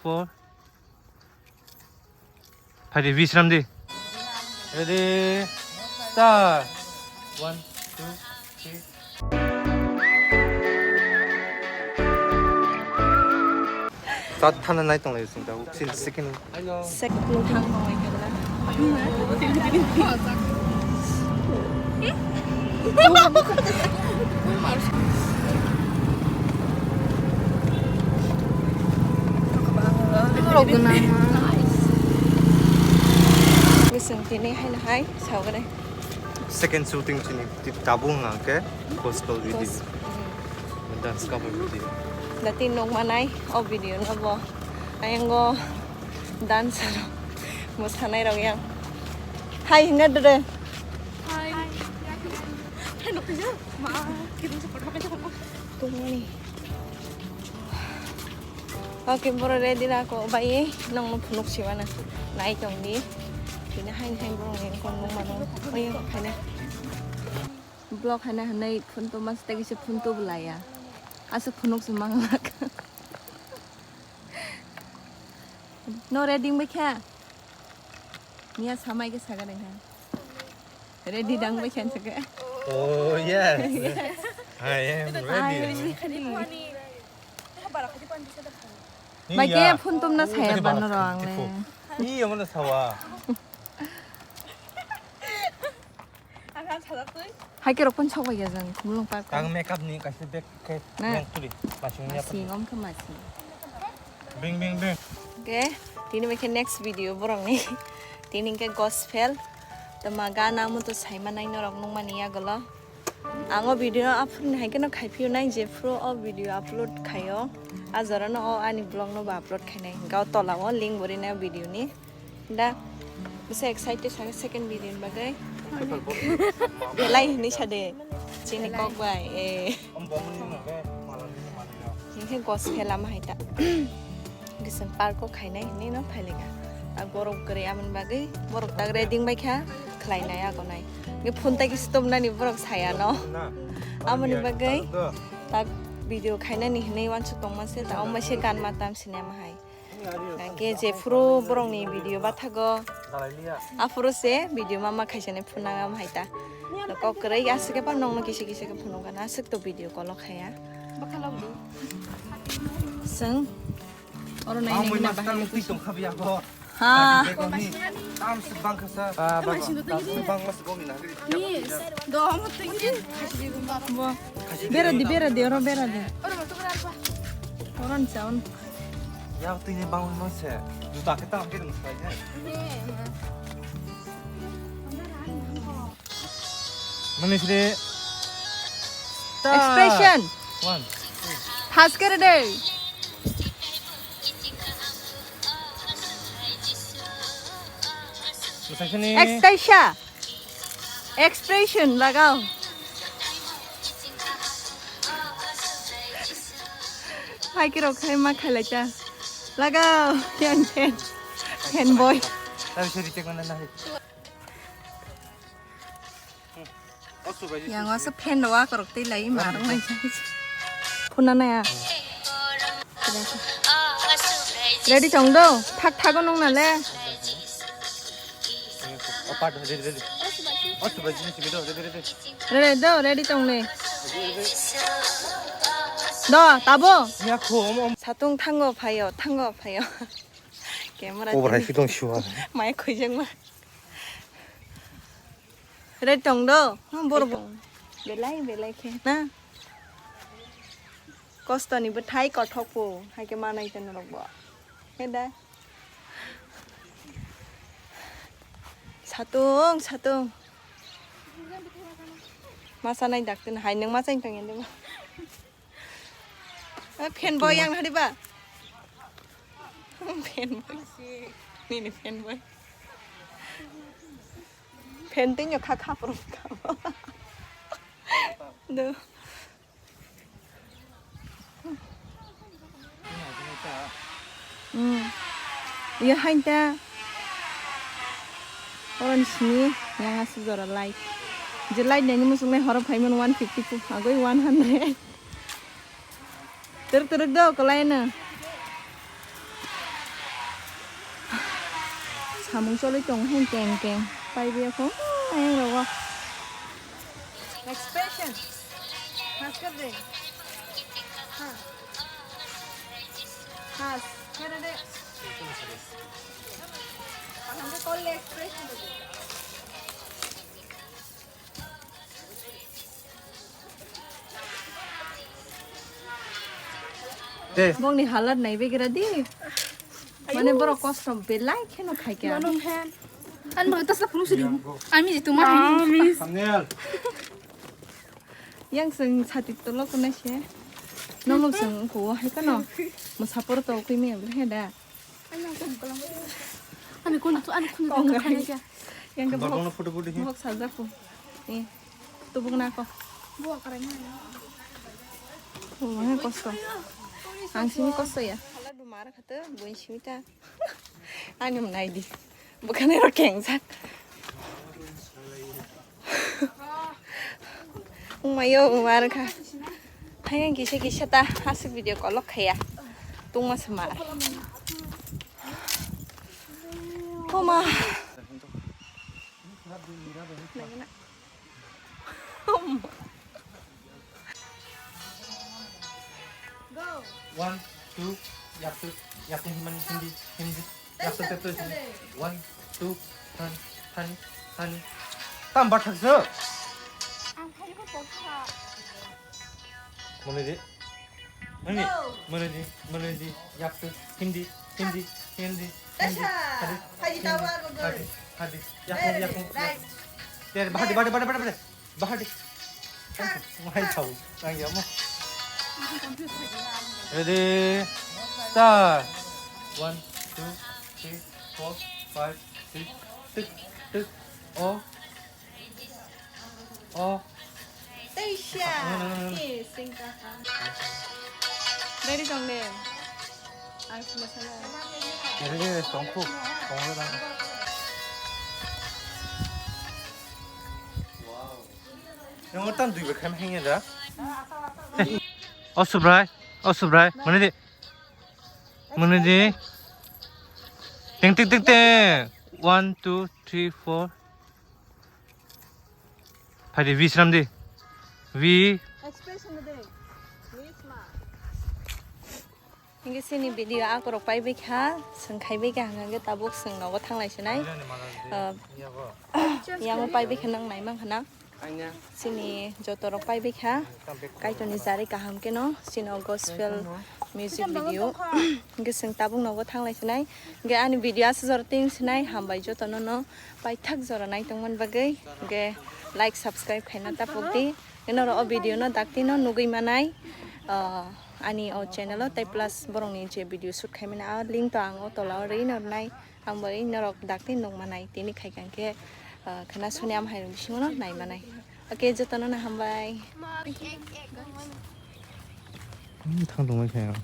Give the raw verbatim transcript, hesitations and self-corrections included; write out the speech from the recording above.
four. Phaidi, Vishram di. Ready, start. One, two, three. Tat thana nai tong lai sing ta. Sin second. Second thang tong lai kena. Bising tini hai na hai sao gane. Second shooting chini ti tabung ang ke gospel video. Gos-, hmm. Dance cover video. Dati nong manai o video no bo. Ayango dancer mosanai rok yang. Hai hinga dede. Hai. Hai nokja. Ma, kirim se photo ka. Tungni. Okay, boro ready ra ko bai nong no phunuk siwana. Nai tong di. Kina hai hai boro ni kon nong mano. Oyo khaina. Vlog haina hanai phone to mas tagi se phone to belaya. Asa phunuk se manglak. No ready bai kha. Niya samai ke saga deng ha. Ready dang bai kha saga. Oh yes. I am ready. I am ready. Ni Bai ya. Ke phone tumna saya Ini bano balas rang tiko. Ni yang mana sawa? Hai ke rokon chok bai ya jang khumlung park. Kang makeup ni kaisa bag ke Nah. Yang tuli. Masing ni apa? Masing om ke masing. Bing bing bing. Okay, tini bai khe next video borok ni. Tini ke gospel. Tama gana mutu saima nai norok nung mani ya golo. Ang o video no upload ni hai kheno khai phio nai je phuru o video upload khaio. A jora no o ani vlog no bo upload khainai. Gao tola o link bo rinai o video ni. Da bisa excited sa second video ni bagwi. Belai hinwi sa de. Chini kok bai. Eh. Hingke gospel ama hai ta. Gisem park o khainai hinwi no phailaika. A borok kwrwi amoni bagwi borok tak ready bai kha khlainai agonai. Nge phone tai kisi tomnani borok saya no. Amoni bagwi tak video khainani hinwi wansuk tongma se ta. Ombai se gan ma tam sinema hai. Hingke jephuru borokni video bathago, aphuru se video mama khaisani phunang am hai ta. Kok kwrwi aswk khe pha nongno kisa kisa khe phunukgana, aswk to video call o khaya. Chwng oro nai nai na bahai. Ha. Tam se bang kasa. Ah, bang. Bang mas gong ni na. Yes. Do mo twi. Bo. Bera di, bera di, oro bera di. Oro mo to bera pa. Oro ni chaun. Ya twi ni bang mo se. Juta ke tam ke dum sai ne. Mani sri. Expression. One. Has kere de. Expression. Expression. Expression lagao. Hai khe rok khai ma khailai ta. Lagao, fan, fan. Fan boy. Yang asa fan rok tei lai ma rok nai. Phuna naya. Ready tong do? Thak thago nung na le. Ready do, ready tong le. Do, tabo. Satung thango phaio, thango phaio. Camera. Obo hai tong siwa. Mai khoi jang ma. Ready tong do? Borok belai belai khe na. Kostoni bwthai kothok po, hai khe manai tei norok bo. He da. Satung, satung. Masa nai dak tin hai nang masa tong yende ba. Eh, fan boy yang hari ba. Fan boy. Ni ni fan boy. Fan tei nyo kha kha poro kha. Do. Hmm. Iya hain ta. Orange ni yang asuk jora light. Je light nai ni musuk nai horo phaimani one fifty two agoi one hundred. Teruk teruk do kolai na. Samung cholwi tongo hen keng keng. Paibi ya kho. Ayang rogo. Expression. Master de. Ha. Has. Kare de. Aham ke call expression de. De. Bongni halat nai begira di. Mane borok kosto belai kheno khaikha. Manung hen. An bo tasla phunuk sidi. Ami jitu ma. Thumbnail. Yang seng sati tolo kona se. Nolo seng ko hai kano. Mo sapor to kwi me bre da. Ani kun tu ani kun tu khaina kya. Yang ke Borok box. Bono photo photo hi. Box saja ko. Eh. Tubuk na ko. Bo karai na. Oh, ha kosto. Ang simi kosto ya. Hala du mara khate, bun simi ta. Ani mo nai di. Bukan ero keng sak. Umayo, umar kha. Hayang kisa kisa ta asik video call khaya. Tungma se mar. Oma. One, two, yaktu, yaktu himani hindi, hindi, yaktu tetu hindi. One, two, hani, hani, hani. Tam bathak se. Ang hai ko pokha. Mone de. Ani, mone de, mone de, yaktu, hindi, hindi, hindi, hindi. Dasha. Hadi, Haji hindi, tawa ko hadi, gol. Hadi, yaktu, Very yaktu, nice. Yaktu. Bahadi, bahadi, bahadi, bahadi, bahadi. Bahadi. Wahai tahu, nang ya mo. Ready, start. One, two, three, four, five, six, tuk, tuk, oh, oh. Teisha. No, no, no, no. Ki singka ha. Ready tong de. Ang sima sana. Ready, tongku. Tongku, tongku. Yang tam dui bekam hanya da. O Subrai, o Subrai, mana di? Mana di? Ting, ting, ting, ting. One, two, three, four. Phaidi, V sram di. V. Expression de. Miss ma. Hingke sini video akorok paibai kha, sengkhaibai kha, hingke tabuk seng nogo thanglai sinai. Ah, yango paibai kha nang naimang kha na. Sini joto rok paibai kha. Kaitorni jari kaham keno sino gospel music video. Hingke seng tabuk nogo thanglai sinai. Hingke ani video aswk jora ting sinai, hambai joto no no paithak jora naitongmani bagwi. Hingke like, subscribe khaina tapok di. Norok o video no dakti no nugwi manai. Ah, ani o channel o tei plus borokni je video shoot khaimani a link to ang o tola o rwi no rwnai. Ang bo norok dakti nukmanai, tini khaikha khe, ah, khwna soni ama hai bisingo no naimanai. Okay, jotono no hambai. Hmm, thang tongmani khe ang.